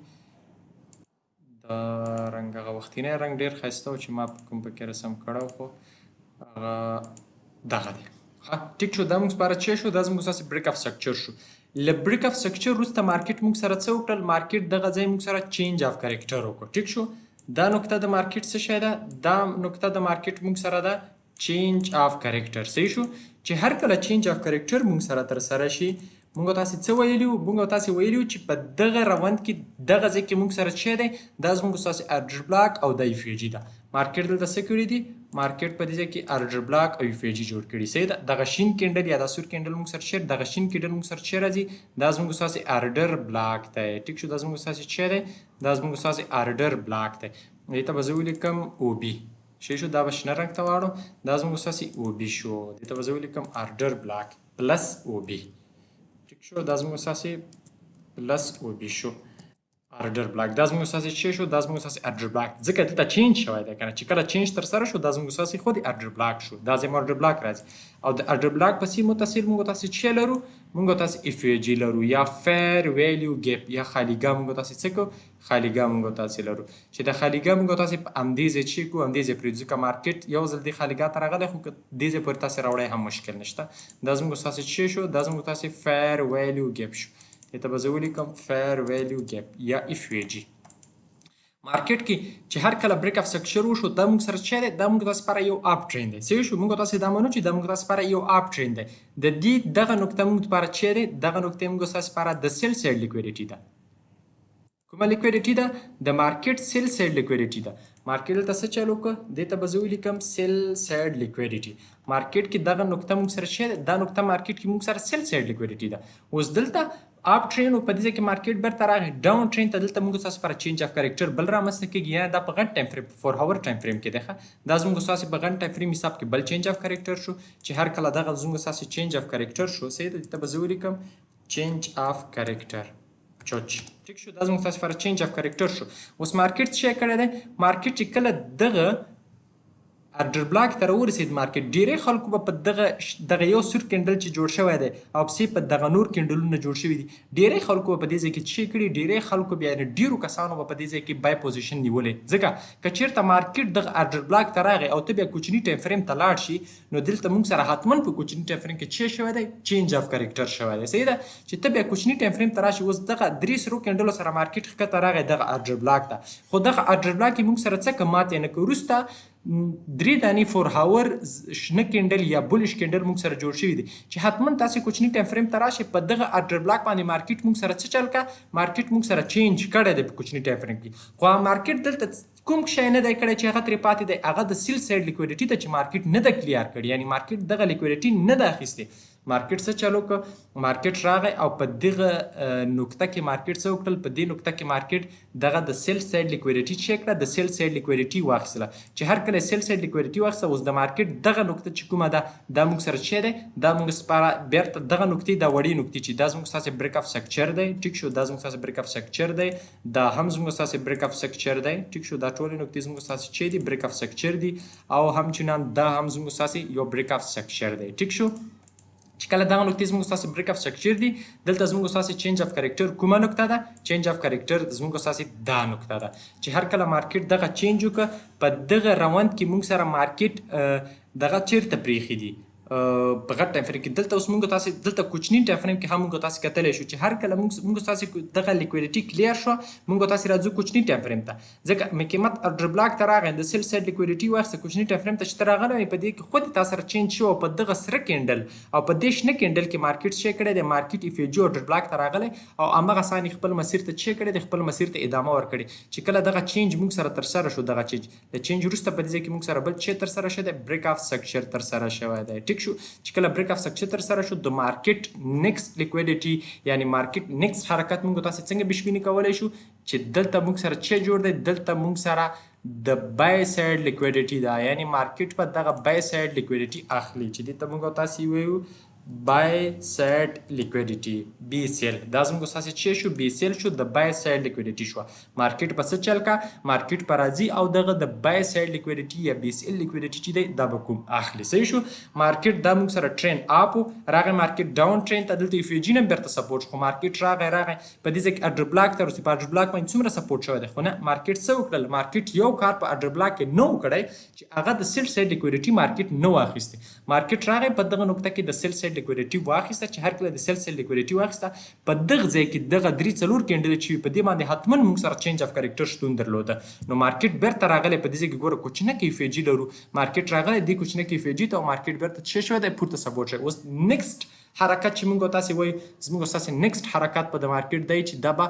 دا رنګ هغه وختینی رنګ ډېر ښایسته و چې ما کوم پکې رسم کړی، خو هغه دغه دی. ښه، ټیک شو؟ دا موږ لپاره څه شو؟ دا زموږ ستاسې break of structure شو. له break of structure وروسته مارکیټ موږ سره څه وکړل؟ مارکیټ دغه ځای موږ سره change of character وکړ. ټیک شو؟ دا نقطه د مارکیټ څه شی ده؟ دا نقطه د مارکیټ موږ سره ده change of character. صحیح شو؟ چې هر کله change of character موږ سره ترسره شي، موږ تاسې څه ویلي وو؟ موږ تاسې ویلي وو چې په دغه روند کې دغه ځای کې موږ سره څه دی؟ دا زموږ ستاسې order block او د FVG ده. مارکیټ دلته څه کړي دي؟ مارکیټ په دې ځای کې order block او FVG جوړ کړي. صحیح ده؟ دغه شین candle یا دا سور candle موږ سره چېرې، دغه شین candle موږ سره چېرې راځي؟ دا زموږ ستاسې order block دی. ټیک شو؟ دا زموږ ستاسې څه دی؟ دا زموږ ستاسې order block دی. دې ته به زه ولیکم OB. صحیح شو؟ دا به شنه رنګ ته واړو. دا زموږ ستاسې OB شو. دې ته به زه ولیکم order block plus OB. ټیک شو؟ دا زموږ ستاسې plus OB شو، order block. دا زموږ ستاسې څه شو؟ دا زموږ ستاسې order block، ځکه دلته change شوی دی کنه. چې کله change ترسره شو، دا زموږ ستاسې خو د order block شو. دا زموږ order block راځي او د order block پسې متصل موږ تاسې څه لرو؟ موږ تاسې FVG لرو یا fair value gap یا خالیګاه. موږ تاسې څه کو؟ خالیګاه موږ تاسې لرو، چې د خالیګاه موږ تاسې په همدې ځای چې کو، همدې ځای پرېږدو، ځکه مارکیټ یو ځل دې خالیګاه ته راغلی، خو که دې ځای پورې تاسې راوړی هم مشکل نشته. دا زموږ ستاسې څه شو؟ دا زموږ تاسې fair value gap شو. دې ته به زه ولیکم fair value gap یا FVG. مارکیټ کې چې هر کله break of structure وشو، دا موږ سره څه دی؟ دا موږ تاسو لپاره یو up trend دی. صحیح شو؟ موږ تاسو دا منو چې دا موږ تاسو لپاره یو up trend دی. د دې دغه نقطه موږ لپاره څه دی؟ دغه نقطه موږ تاسو لپاره د sell side liquidity ده. کومه liquidity ده؟ د مارکیټ sell side liquidity ده. مارکیټ دلته څه چل وکړ؟ دې ته به زه ولیکم sell side liquidity. مارکیټ کې دغه نقطه موږ سره څه ده؟ دا نقطه مارکیټ کې موږ سره sell side liquidity ده. اوس دلته up trend په دې ځای کې مارکیټ بیرته راغی down trend ته. دلته موږ تاسو لپاره change of character بل رامنځته کېږي، یعنی دا په غټ time frame، 4 hour time frame کې دی. ښه، دا زموږ تاسو په غټ time frame حساب کې بل change of character شو، چې هر کله دغه زموږ تاسو change of character شو، صحیح ده، دې ته به زه ولیکم change of character CHoCH. ټیک شو؟ دا زموږ تاسو لپاره change of character شو. اوس مارکیټ څه کړی دی؟ مارکیټ چې کله دغه order block ته راورسېد، مارکیټ ډېری خلکو به په دغه یو سور candle چې جوړ شوی دی او پسې په دغه نور candle ونه جوړ شوي دي، ډېری خلکو به په دې ځای کې څه کړي؟ ډېری خلکو بیا، یعنې ډېرو کسانو به په دې ځای کې buy position نیولی، ځکه که چېرته مارکیټ دغه order block ته راغی او ته بیا کوچني time frame ته لاړ شي، نو دلته موږ سره حتما په کوچني time frame کې څه شوی دی؟ change of character شوی دی. صحیح ده؟ چې ته بیا کوچني time frame ته راشي، اوس دغه درې سرو candle و سره مارکیټ ښکته راغی دغه order block ته، خو دغه order block یې موږ سره څه که مات یې نه که وروسته درې دانې four hour شنه candle یا bullish candle موږ سره جوړ شوي دي چې حتما تاسو کوچني time frame ته راشئ. په دغه order block باندې market موږ سره څه چل کا، market موږ سره change کړی دی په کوچني time frame کې. خو market دلته کوم شی نه دی کړی چې هغه ترې پاتې دی، هغه د sell side liquidity ته چې market نه ده clear کړی، یعنی market دغه liquidity نه ده اخیستې. market څه چلو که market راغی او په دغه نقطه کې market څه وکړل، په دې نقطه کې market دغه د sell side liquidity چې کړه، د sell side liquidity واخیستله. چې هر کله sell side liquidity واخیسته، اوس د market دغه نقطه چې کومه ده دا موږ سره چې دی، دا موږ سپاره بیرته دغه نقطې، دا وړې نقطې چې دا زموږ ستاسې break of structure دی، ټیک شو، دا زموږ ستاسې break of structure دی، دا هم زموږ ستاسې break of structure دی، ټیک شو، دا ټولې نقطې زموږ ستاسې چې دي break of structure دي، او همچنان دا هم زموږ ستاسې یو break of structure دی، ټیک شو. چې کله دغه نقطې زموږ ستاسې break of structure دي، دلته زموږ ستاسې change of character کومه نقطه ده؟ change of character زموږ ستاسې دا نقطه ده چې هر کله market دغه change وکړه، په دغه روند کې موږ سره market دغه چیرته پرېښي دي په غټ time frame کې. دلته اوس موږ تاسې دلته کوچني time frame کې هم موږ تاسې کتلی شو چې هر کله موږ تاسې دغه liquidity clear شوه، موږ تاسې راځو کوچني time frame ته، ځکه قیمت order block ته راغی، د sell side liquidity واخیسته، کوچني time frame ته چې ته راغلی وې، په دې کې خود تا سره change شو او په دغه سره candle او په دې شنه candle کې market څه کړی دی، market FVG order block ته راغلی او هماغه سان یې خپل مسیر ته څه کړی دی، خپل مسیر ته ادامه ورکړې. چې کله دغه change موږ سره ترسره شو، دغه change د change وروسته په دې ځای کې موږ سره بل څه ترسره شوی دی، break of structure ترسره شوی دی، ټیک شو. چې کله break of structure ترسره شو، د market next liquidity یعنی market next حرکت موږ تاسو څنګه پیشبیني کولی شو چې دلته موږ سره څه جوړ دی، دلته موږ سره د buy side liquidity ده، یعنی market په دغه buy side liquidity اخلي چې دې ته موږ تاسو وایو buy side liquidity BSL. دا زموږ ستاسې چې شو BSL شو، د buy side liquidity شو. market په څه چل کا، market په راځي او دغه د buy side liquidity یا BSL liquidity چې دی دا به کوم اخلي، صحیح شو. market دا موږ سره trend up راغی، market down trend ته دلته FVG نه بیرته support شو، market راغی په دې ځای کې order block ته ورسېد. په order block باندې څومره support شوی دی، خو نه market څه وکړل، market یو کار په order block کې نه و کړی چې هغه د sell side liquidity market نه واخیستې. market راغی په دغه نقطه کې د sell side liquidity واخیسته، چې هر کله د sell side liquidity واخیسته په دغه ځای کې دغه درې څلور candle چې په دې باندې حتما موږ سره change of character شتون درلوده. نو market بیرته راغلی په دې ځای کې ګوره کوچنی FVG لرو، market راغلی دې کوچنی FVG ته او market بیرته څه شوی دی، پورته support شوی. اوس next حرکت چې موږ تاسې وایو، زموږ ستاسې next حرکت په د market دی چې دا به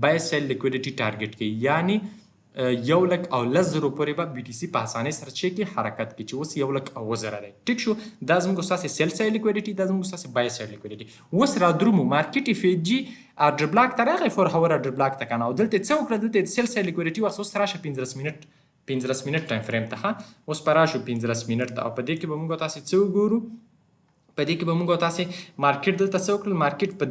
buy side liquidity target کوي، یعنی 1,10,000 پورې به BTC په اسانۍ سره چې کې حرکت کوي، چې اوس 1,07,000 دی، ټیک شو. دا زموږ ستاسې sell side liquidity، دا زموږ ستاسې buy side liquidity. اوس را درومو market FVG order block ته راغی، four hour order block ته که نه، او دلته یې څه وکړه، دلته یې sell side liquidity واخیسته. اوس راشه 15 minute time frame ته، ښه اوس به راشو 15 minute ته، او په دې کې به موږ تاسې څه وګورو، په دې کې به موږ تاسې market دلته څه وکړل، market په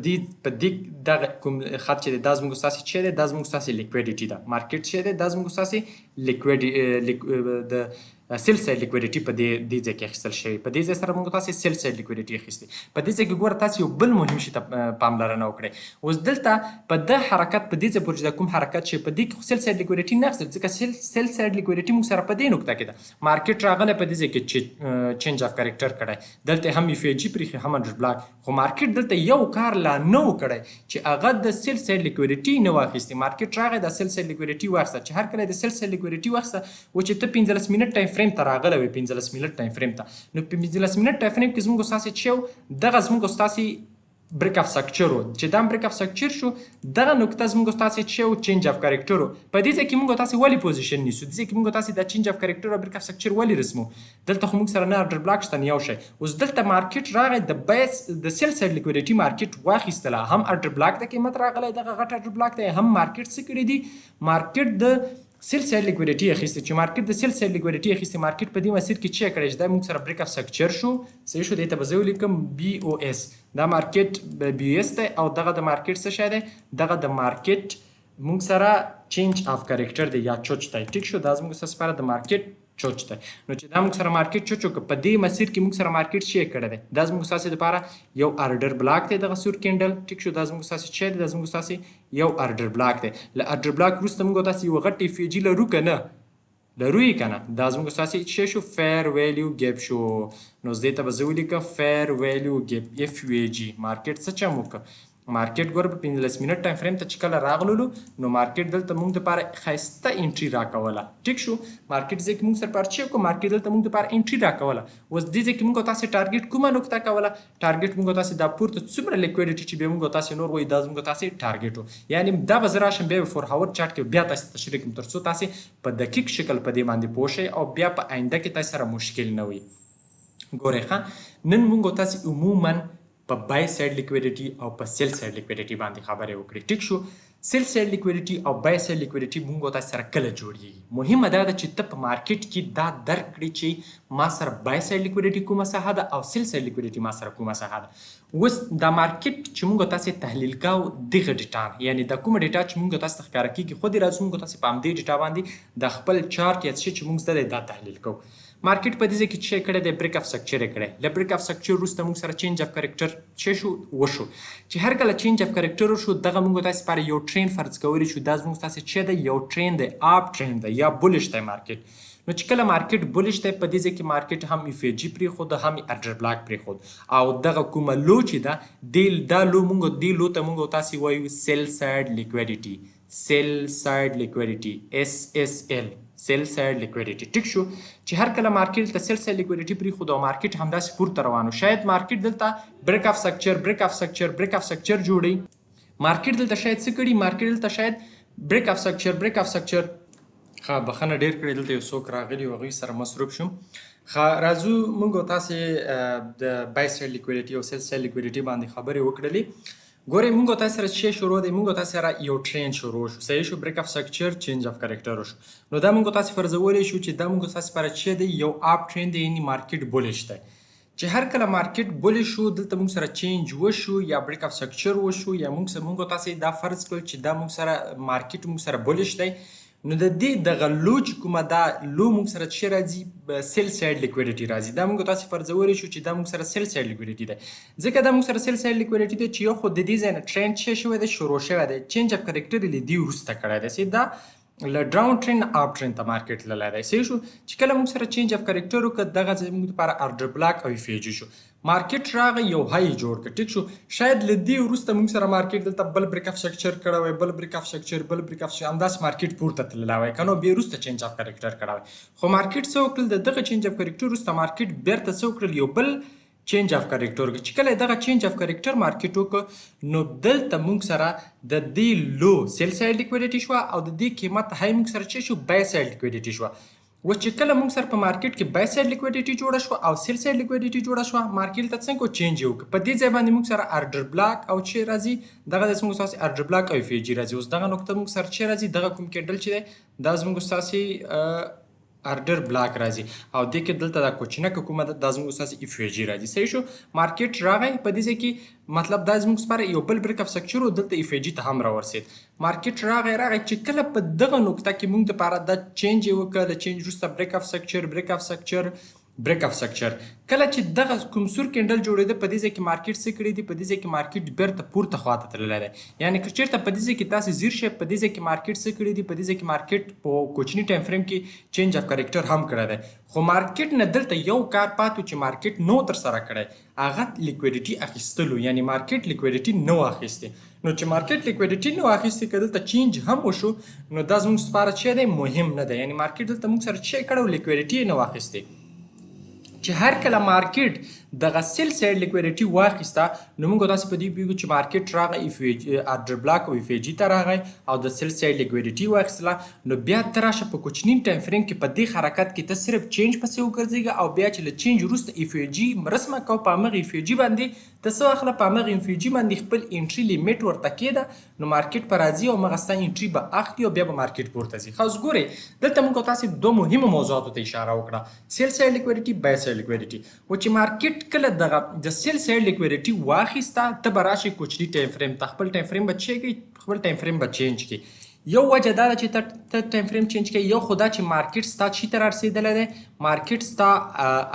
دې دغه کوم خط چې دی دا زموږ ستاسې چې دی، دا زموږ ستاسې liquidity ده، market چې دی دا زموږ ستاسې د sell side liquidity په دې ځای کې اخیستل شوی. په دې ځای سره موږ تاسې sell side liquidity اخیستې. په دې ځای کې ګوره تاسې یو بل مهم شي ته پاملرنه وکړئ. اوس دلته په ده حرکت په دې ځای پورې چې دا کوم حرکت شي په دې کې خو sell side liquidity نه اخیستل، ځکه sell side liquidity موږ سره په دې نقطه کې ده. market راغلی په دې ځای کې چې change of character کړی، دلته هم FVG پرېښي هم order block، خو market دلته یو کار لا نه و کړی چې هغه د sell side liquidity نه واخیستې. market راغی د sell side liquidity واخیسته، چې هر کله د sell side liquidity واخیسته و چې ته 15 minute time frame ته راغلی وې، 15 minute time frame ته، نو په 15 minute time frame کې زموږ ستاسې چې و دغه زموږ ستاسې break of structure و، چې دا break of structure شو دغه نقطه زموږ ستاسې چې و change of character و. په دې ځای کې موږ تاسې ولې position نیسو، دې ځای کې موږ تاسې دا change of character او break of structure ولې رسمو؟ دلته خو موږ سره نه order block شته نه یو شی. اوس دلته market راغی د بیس د sell side liquidity market واخیستله، هم order block ته قیمت راغلی دغه غټ order block ته، هم market څه کړي دي، market د sell side liquidity اخیستې. چې market د sell side liquidity اخیستې، market په دې مسیر کې چې کړی چې دا موږ سره break of structure شو، صحیح شو. دې ته به زه ولیکم BOS، دا market BOS دی او دغه د market څه شی دی، دغه د market موږ سره change of character دی یا CHoCH دی، ټیک شو. دا زموږ سره لپاره د market CHoCH دی. نو چې دا موږ سره market CHoCH وکړ، په دې مسیر کې موږ سره market چې کړی دی، دا زموږ ستاسې دپاره یو order block دی، دغه سور candle، ټیک شو. دا زموږ ستاسې چې دی، دا زموږ ستاسې یو order block دی. له order block وروسته موږ تاسې یو غټ FVG لرو که نه، لرو یې که نه، دا زموږ ستاسې چې شو fair value gap شو. نو دې ته به زه ولیکم fair value gap FVG. market څه چم وکړ، مارکیټ ګوره په 15 منټ ټایم فریم ته چې کله راغللو نو مارکیټ دلته مونږ دپاره ښایسته انټري راکوله. ټیک شو، مارکیټ ځای کې مونږ سره پرچې کو، مارکیټ دلته مونږ دپاره انټري راکوله. اوس دې ځای کې مونږ تاسې ټارګټ کومه نقطه کوله؟ ټارګټ مونږ تاسې دا پورته څومره لیکویډیټي چې بیا مونږ تاسې نور وایو دا زمونږ تاسې ټارګټ و. یعنی دا به زه راشم بیا به فور هاور چارټ کې بیا تاسې تشریح کړم تر څو تاسې په دقیق شکل په دې باندې پوه شئ او بیا په آینده کې تاسې سره مشکل نه وي. ګورئ ښه، نن مونږ تاسې عموما په بای سایډ لیکویډیټي او په سیل سایډ لیکویډیټي باندې خبرې وکړې. ټیک شو، سیل سایډ لیکویډیټي او بای سایډ لیکویډیټي مونږ تاسو سره کله جوړیږي؟ مهمه دا ده چې ته په مارکیټ کې دا درک کړې چې ما سره بای سایډ لیکویډیټي کومه ساحه ده او سیل سایډ لیکویډیټي ما سره کومه ساحه ده. اوس دا مارکیټ چې مونږ تاسو تحلیل کاو دغه ډیټا، یعنی دا کومه ډیټا چې مونږ تاسو ته ښکاره کیږي، خو دې راځو مونږ تاسو په همدې ډیټا باندې د خپل چارت یا څه چې مونږ زده دا تحلیل کوو. مارکیټ په دې ځای کې څه کړی دی؟ بریک اف سټرکچر یې کړی. له بریک اف سټرکچر وروسته موږ سره چینج اف کریکټر څه شو وشو، چې هر کله چینج اف کریکټر وشو دغه موږ تاسو لپاره یو ټرین فرض کولی شو. دا زموږ تاسو څه دی؟ یو ټرین دی، اپ ټرین دی یا بولش دی مارکیټ. نو چې کله مارکیټ بولش دی په دې ځای کې مارکیټ هم اف ای جي پرېښود هم ارډر بلاک پرېښود او دغه کومه لو چې ده دا لو موږ دې لو ته موږ تاسې وایو سیل سایډ لیکویډیټي، سیل سایډ لیکویډیټي، اس اس ال، سیل سایډ لیکویډیټي. ټیک شو، چې هر کله مارکیټ ته سیل سایډ لیکویډیټي پرېښود او مارکیټ همداسې پورته روان و، شاید مارکیټ دلته بریک اف سټرکچر، بریک اف سټرکچر، بریک اف سټرکچر جوړي. مارکیټ دلته شاید څه کړي؟ مارکیټ دلته شاید بریک اف سټرکچر، بریک اف سټرکچر. ښه، بخښنه ډېر کړې، دلته یو څوک راغلي و هغوی سره مصروف شوم. ښه، راځو موږ تاسې د بای سایډ لیکویډیټي او سیل سایډ لیکویډیټي باندې خبرې وکړلې. ګورئ موږ تاسو سره چې شروع دی، موږ تاسو سره یو ټرین شروع شو، صحیح شو، بریک اف سټرکچر، چینج اف کریکټر شو. نو دا موږ تاسو فرضولی شو چې دا موږ تاسو لپاره چې دی یو اپ ټرین دی، یعنی مارکیټ بولش دی. چې هر کله مارکیټ بولش شو دلته موږ سره چینج وشو یا بریک اف سټرکچر وشو یا موږ تاسو دا فرض کړل چې دا موږ سره مارکیټ موږ سره بولش دی، نو د دې دغه لو چې کومه دا لو موږ سره چې راځي سیل سایډ لیکویډیټي راځي. دا موږ تاسو فرضولی شو چې دا موږ سره سیل سایډ لیکویډیټي دی، ځکه دا موږ سره سیل سایډ لیکویډیټي دی چې یو خو د دې ځای نه ټرند چې شوی دی شروع شوی دی، چینج اف کریکټر یې له دې وروسته کړی دی، چې دا له ډاون ټرند نه اپ ټرند ته مارکیټ تللی دی. صحیح شو، چې کله موږ سره چینج اف کریکټر وکړ دغه ځای موږ لپاره ارډر بلاک او اف ای جي شو، مارکیټ راغی یو های جوړ کړ. ټیک شو، شاید له دې وروسته موږ سره مارکیټ دلته بل بریک اف سټرکچر کړی وای، بل بریک اف سټرکچر، بل بریک اف سټرکچر، همداسې مارکیټ پورته تللی وای، که نو بیا وروسته چینج اف کریکټر کړی وای. خو مارکیټ څه وکړل، د دغه چینج اف کریکټر وروسته مارکیټ بیرته څه وکړل، یو بل چینج اف کریکټر وکړ. چې کله دغه چینج اف کریکټر مارکیټ وکړ نو دلته موږ سره د دې لو سیل سایډ لیکویډیټي شوه او د دې قیمت های موږ سره چې شو بای سایډ لیکویډیټي شوه. اوس چې کله موږ سره په مارکیټ کې بای سایډ لیکویډیټي جوړه شوه او سیل سایډ لیکویډیټي جوړه شوه، مارکیټ ته څنګه چینج یې وکړ، په دې ځای باندې موږ سره ارډر بلاک او چې راځي دغه ځای موږ ستاسې ارډر بلاک او اف ای جي راځي. اوس دغه نقطه موږ سره چې راځي دغه کوم کینډل چې دی دا زموږ ستاسې ارډر بلاک راځي او دې کې دلته دا کوچنکه کومه ده دا زموږ ستاسې اف ای جي راځي. صحیح شو، مارکیټ راغی په دې ځای کې، مطلب دا زموږ لپاره یو بل بریک اف سټرکچر و، دلته اف ای جي ته هم راورسېد. مارکیټ راغی چې کله په دغه نقطه کې موږ دپاره دا چینج یې وکړ، د چینج وروسته بریک اف سټرکچر، بریک اف سټرکچر، بریک اف سټرکچر، کله چې دغه کوم سور کینډل جوړېده په دې ځای کې مارکیټ څه کړی دی، په دې ځای کې مارکیټ بیرته پورته خواته تللی دی. یعنی که چېرته په دې ځای کې تاسې ځیر شئ په دې ځای کې مارکیټ څه کړی دی، په دې ځای کې مارکیټ په کوچني ټایم فریم کې چینج اف کریکټر هم کړی دی. خو مارکیټ نه دلته یو کار پاتې و چې مارکیټ نو ترسره کړی، هغه لیکویډیټي اخیستلو، یعنی مارکیټ لیکویډیټي نه وه اخیستې. نو چې مارکیټ لیکویډیټي نه وه اخیستې که دلته چینج هم وشو نو دا زموږ لپاره چې دی مهم نه دی. یعنی مارکیټ دلته موږ سره چې کړی و لیکویډیټي یې نه وه اخیستې. چې هر کله مارکیټ دغه سیل سایډ لیکویډیټي واخیسته نو موږ تاسو په دې پوهېږو چې مارکیټ راغی اف ای جي ارډر بلاک او اف ای جي ته راغی او د سیل سایډ لیکویډیټي واخیستله. نو بیا ته راشه په کوچني ټایم فریم کې په دې حرکت کې ته صرف چینج پسې وګرځېږه او بیا چې له چینج وروسته اف ای جي رسمه کوه، په همغې اف ای جي باندې ته څه واخله، په همغې اف ای جي باندې خپل انټري لیمیټ ورته کېده، نو مارکیټ به راځي او همغه ستا انټري به اخلي او بیا به مارکیټ پورته ځي. ښه، اوس ګورئ دلته موږ تاسې دوه مهمو موضوعاتو ته اشاره وکړه، سیل سایډ لیکویډیټي، بای سایډ لیکویډیټي. و چې مارکیټ کله دغه د سیل سایډ لیکویډیټي واخیسته ته به راشې کوچني ټایم فریم ته، خپل ټایم فریم به چه کوي، خپل ټایم فریم به چینج کړي. یو وجه دا ده چې ته ټایم فریم چینج کړي، یو خو دا چې مارکیټ ستا چی ته رارسېدلی دی، مارکیټ ستا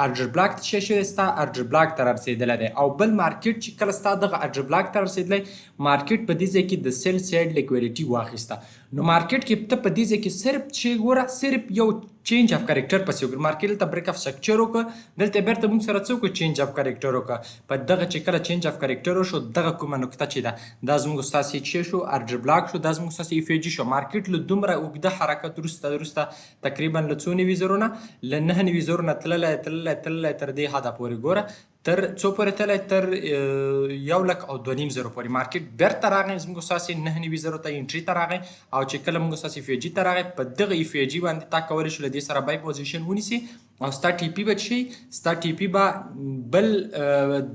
ارډر بلاک ته چی شوی دی، ستا ارډر بلاک ته رارسېدلی دی. او بل مارکیټ چې کله ستا دغه ارډر بلاک ته رارسېدلی، مارکیټ په دې ځای کې د سیل سایډ لیکویډیټي واخیسته. نو مارکیټ کې ته په دې ځای کې صرف چې ګوره، صرف یو change of character پسې وګوره. مارکیټ دلته break of structure وکړ، دلته بیرته موږ سره څه وکړو؟ change of character وکړ. په دغه چې کله change of character وشو، دغه کومه نقطه چې ده، دا زموږ ستاسې چې شو؟ order block شو. دا زموږ ستاسې FVG شو. مارکیټ له دومره اوږده حرکت وروسته تقریبا له څو نوي زرو نه، له 99 زرو نه تللی تللی تللی تر دې حده پورې. ګوره تر څو پورې تللی؟ تر 1,02,500 پورې. مارکیټ بیرته راغی، زموږ ستاسې 99 زرو ته entry ته راغی. او چې کله موږ ستاسې FVG ته راغی، په دغه FVG باندې تا کولی شو له دې سره buy position ونیسي. او ستا TP به شي، ستا TP به بل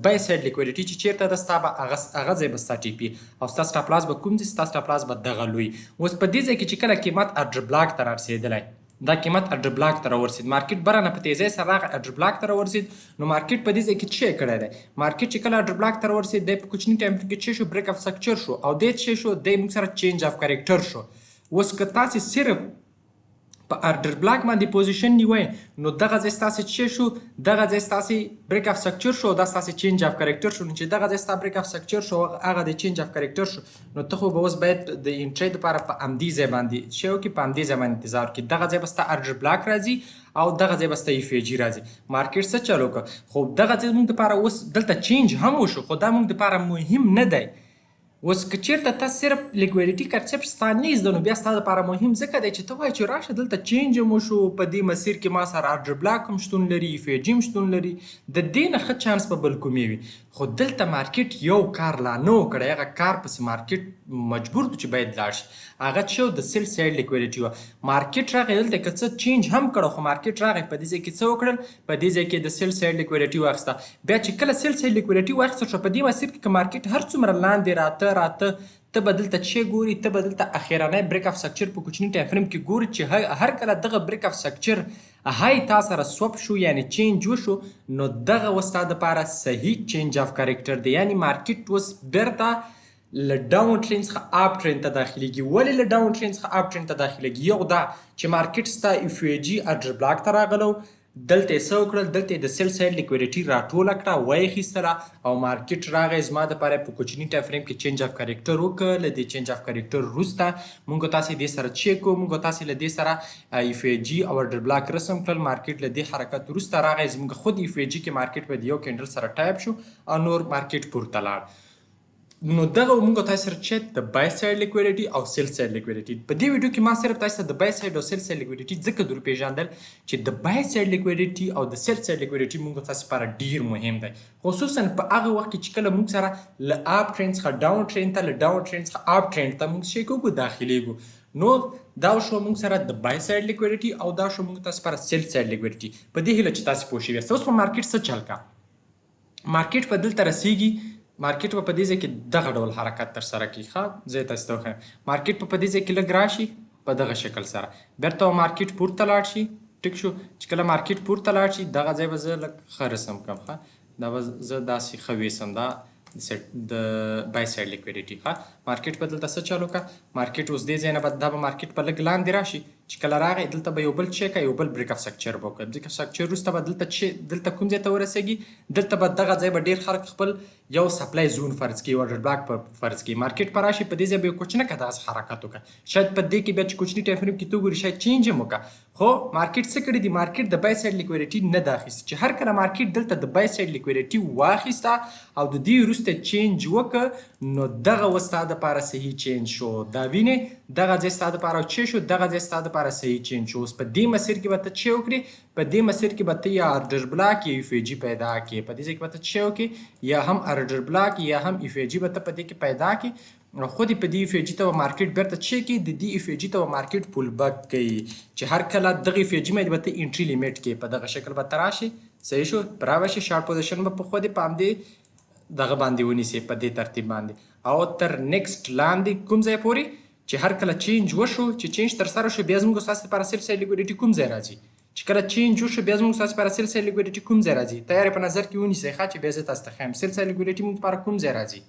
buy side liquidity چې چیرته ده، ستا به هغه ځای به ستا TP. او ستا stop loss به کوم ځای؟ ستا stop loss به دغه لوی. اوس په دې ځای کې چې کله قیمت order block ته رارسېدلی، دا قیمت order block ته راورسېد، مارکیټ بره نه په تیزۍ سره راغی، order block ته راورسېد. نو مارکیټ په دې ځای کې څه کړی دی؟ مارکیټ چې کله order block ته راورسېد، دی په کوچني time کې څه شو؟ break of structure شو. او دی څه شو؟ دی موږ سره change of character شو. اوس که تاسې صرف په order block باندې position نیوي، نو دغه ځای ستاسې څه شو؟ دغه ځای ستاسې break of structure شو، دا ستاسې change of character شو. نو چې دغه ځای ستا break of structure شو، هغه د change of character شو، نو ته خو به اوس باید د entry لپاره په همدې ځای باندې څه وکړې؟ په همدې ځای باندې انتظار وکړې. دغه ځای به ستا order block راځي او دغه ځای به ستا FVG راځي. مارکیټ څه چل وکړ؟ خو دغه ځای موږ لپاره اوس دلته change هم وشو، خو دا موږ لپاره مهم نه دی. اوس که چیرته ته صرف liquidity concept ستا نه زده، نو بیا ستا لپاره مهم ځکه دی چې ته وایې چې راشه، دلته change هم وشو، په دې مسیر کې ما سره order block هم شتون لري، FVG هم شتون لري، د دې نه ښه چانس به بل کومې وي؟ خو دلته مارکیټ یو کار لا نه و کړی، هغه کار پسې مارکیټ مجبور دی چې باید لاړ شي. هغه چې د sell side liquidity وه. مارکیټ راغی دلته که څه change هم کړو، خو مارکیټ راغی په دې ځای کې څه وکړل؟ په دې ځای کې د sell side liquidity واخیسته. بیا چې کله sell side liquidity واخیسته شو، په دې مسیر کې که مارکیټ هر څومره لاندې راته راته، ته به دلته چې ګوري؟ ته به دلته اخیرنی break of structure په کوچني time frame کې ګوري چې هر کله دغه break of structure high تا سره sweep شو، یعنی change وشو، نو دغه اوس ستا دپاره صحیح change of character دی. یعنی مارکیټ اوس بیرته له down trend څخه up trend ته داخليږي. ولې له down trend څخه up trend ته داخليږي؟ یو دا چې مارکیټ ستا FVG order block ته راغلو. دلته یې څه وکړل؟ دلته یې د sell side liquidity راټوله کړه، ویې خیستله. او مارکیټ راغی، زما دپاره په کوچني time frame کې change of character وکړ. له دې change of character وروسته مونږ تاسې دې سره چک کوو، مونږ تاسې له دې سره FVG او order block رسم کړل. مارکیټ له دې حرکت وروسته راغی، زموږ خود FVG کې مارکیټ په یو candle سره tap شو او نور مارکیټ پورته لاړ. نو دغه موږ تاسو سره چې د buy side liquidity او sell side liquidity. په دې ویډیو کې ما صرف تاسو ته د buy side او sell side liquidity ځکه در پیژندل چې د buy side liquidity او د sell side liquidity موږ تاسو لپاره ډیر مهم دی، خصوصا په هغه وخت کې چې کله موږ سره له up trend څخه down trend ته، له down trend څخه up trend ته موږ شي کوو، داخليږو. نو دا شو موږ سره د buy side liquidity او دا شو موږ تاسو لپاره sell side liquidity. په دې هیله چې تاسو پوه شئ. اوس په مارکیټ څه چل کا؟ مارکیټ په دلته رسیږي، مارکیټ په دې ځای کې دغه ډول حرکت تر سره کوي. ښه، زه تاسو ته وښیم. مارکیټ په دې ځای کې لږ راشي په دغه شکل سره، بیرته مارکیټ پورته لاړ شي. ټیک شو؟ چې کله مارکیټ پورته لاړ شي، دغه ځای به زه لږ ښه رسم کړم. ښه، دا به زه داسې ښه ویسم، دا د buy side liquidity. ښه، مارکیټ په دلته څه چل وکړه؟ مارکیټ اوس دې ځای نه به دا به مارکیټ په لږ لاندې راشي. چې کله راغی، دلته به یو بل چک، یو بل break of structure به وکړي. Break of structure وروسته به دلته چې دلته کوم ځای ته ورسېږي، دلته به دغه ځای به ډیر خلک خپل یو supply zone فرض کړي، order block په فرض کړي. مارکیټ پر راشي په دې ځای به یو کوچنی داسې حرکت وکړي. شاید په دې کې بیا چې کوچني time frame کې ته وګوري، شاید change هم وکړي. خو مارکیټ څه کړی دی؟ مارکیټ د buy side liquidity نه ده اخیستې. چې هر کله مارکیټ دلته د buy side liquidity واخیسته او د دې وروسته change وکړ، نو دغه اوس ستا دپاره صحیح change شو. دا وینې، دغه ځای ستا دپاره چې شو؟ دغه ځای ستا دپاره صحیح change شو. اوس په دې مسیر کې به ته څه وکړې؟ په دې مسیر کې به ته یا order block یا FVG پیدا کړې. په دې ځای کې به ته څه وکړې؟ یا هم order block یا هم FVG به ته په دې کې پیدا کړې. خو دې په دې FVG ته به مارکیټ بیرته چې کوي؟ د دې FVG ته به مارکیټ pull back کوي. چې هر کله دغه FVG باندې به ته entry limit کې په دغه شکل به ته راشي. صحیح شو؟ برابر شي. Short position به په خو دې په همدې دغه باندې ونیسي، په دې ترتیب باندې، او تر next لاندې کوم ځای پورې چې هر کله change وشو، چې change تر سره شو، بیا زموږ ستاسو لپاره sell side liquidity کوم ځای راځي؟ چې کله change وشو، بیا زموږ ستاسو لپاره sell side liquidity کوم ځای راځي؟ تیار په نظر کې ونیسئ. ښه، چې بیا زه تاسو ته ښیم sell side liquidity موږ لپاره کوم ځای راځي.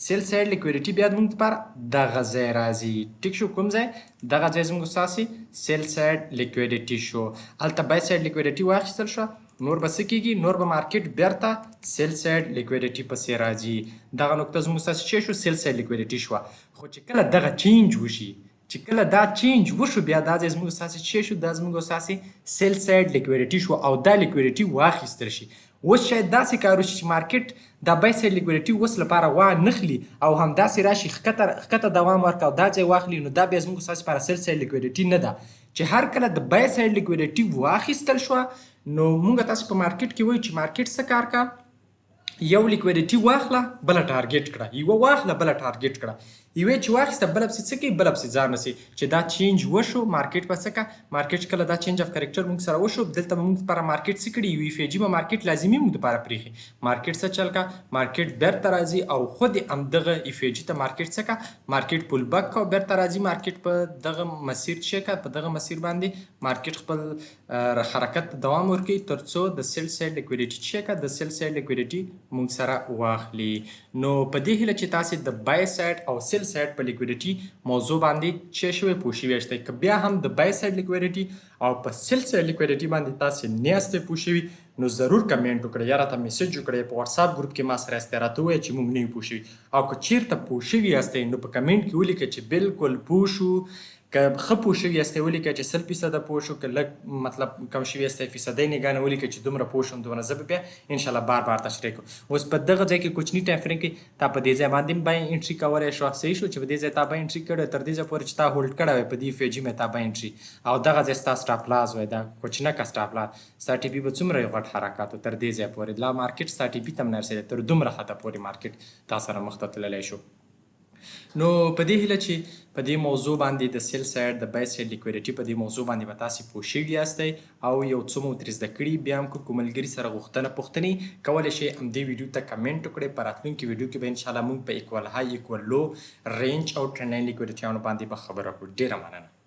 Sell side liquidity بیا موږ لپاره دغه ځای راځي. ټیک شو؟ کوم ځای؟ دغه ځای زموږ ستاسو sell side liquidity شو. هلته buy side liquidity واخیستل شو. نور به څه کیږي؟ نور به مارکیټ بیرته sell side liquidity پسې راځي. دغه نقطه زموږ ستاسو چې شو؟ Sell side liquidity شو. خو چې کله دغه change وشي چې کله دا change وشو، بیا دا ځای زموږ ستاسې څه شو؟ دا زموږ ستاسې sell side liquidity شو او دا liquidity واخیستل شي. اوس شاید داسې کار وشي چې market دا buy side liquidity اوس لپاره وا نخلي او همداسې راشي، ښکته دوام ورکړي او دا ځای واخلي، نو دا بیا زموږ ستاسې لپاره sell side liquidity نه ده. چې هر کله د buy side liquidity واخیستل شوه، نو موږ تاسو په market کې وایو چې market څه کار کا؟ یو liquidity واخله، بله target کړه، یوه واخله، بله target کړه. یوې چې واخیسته، بله پسې څه کوي؟ بله پسې ځان رسي. چې دا change وشو، market به څه کا؟ market کله دا change of character موږ سره وشو، دلته به موږ لپاره market څه کړي؟ یو FVG به market لازمي موږ لپاره پریښي. market څه چل کا؟ market بیرته راځي او خود همدغه FVG ته market څه کا؟ market pull back کا او بیرته راځي. market په دغه مسیر چې کا، په دغه مسیر باندې market خپل حرکت ته دوام ورکوي، ترڅو د sell side liquidity چې کا، د sell side liquidity موږ سره واخلي. نو په دې هیله چې تاسې د buy side او sell side په liquidity موضوع باندې چې شوی پوه شوي یاستئ. که بیا هم د buy side liquidity او په sell side liquidity باندې تاسې نه یاستئ پوه شوي، نو ضرور کمنټ وکړئ یا راته message وکړئ، په WhatsApp group کې ما سره یاستئ، راته ووایئ چې موږ نه یو پوه شوي. او که چیرته پوه شوي یاستئ، نو په کمنټ کې ولیکئ چې بالکل پوه شو. که ښه پوه شوي یاستئ، ولیکئ چې 100 فیصده پوه شو. که لږ مطلب کم شوي یاستئ، فیصدۍ نګانه ولیکئ چې دومره پوه شوم، دومره. زه به بیا انشاءالله بار بار تشریح کوم. اوس په دغه ځای کې کوچني time frame کې تا په دې ځای باندې buy entry کولی شو. صحیح شو؟ چې په دې ځای تا buy entry کړی، تر دې ځای پورې چې تا hold کړی وای، په دې FVG مې تا buy entry او دغه ځای ستا stop loss وای، دا کوچنکه stop loss، ستا TP به څومره یو غټ حرکت و تر دې ځای پورې. لا market ستا TP ته هم نه رسېدی، تر دومره حده پورې market تا سره مخته تللی شو. نو په دې هیله چې په دې موضوع باندې، د sell side، د buy side liquidity په دې موضوع باندې به تاسې پوه شوي یاستئ او یو څه مو ترې زده کړي. بیا هم که کوم ملګري سره غوښتنه پوښتنې، کولی شئ همدې ویډیو ته کمنټ وکړئ. په راتلونکي ویډیو کې به انشاءالله موږ په equal high، equal low، range او trend line liquidity یانو باندې به خبره وکړو. ډېره مننه.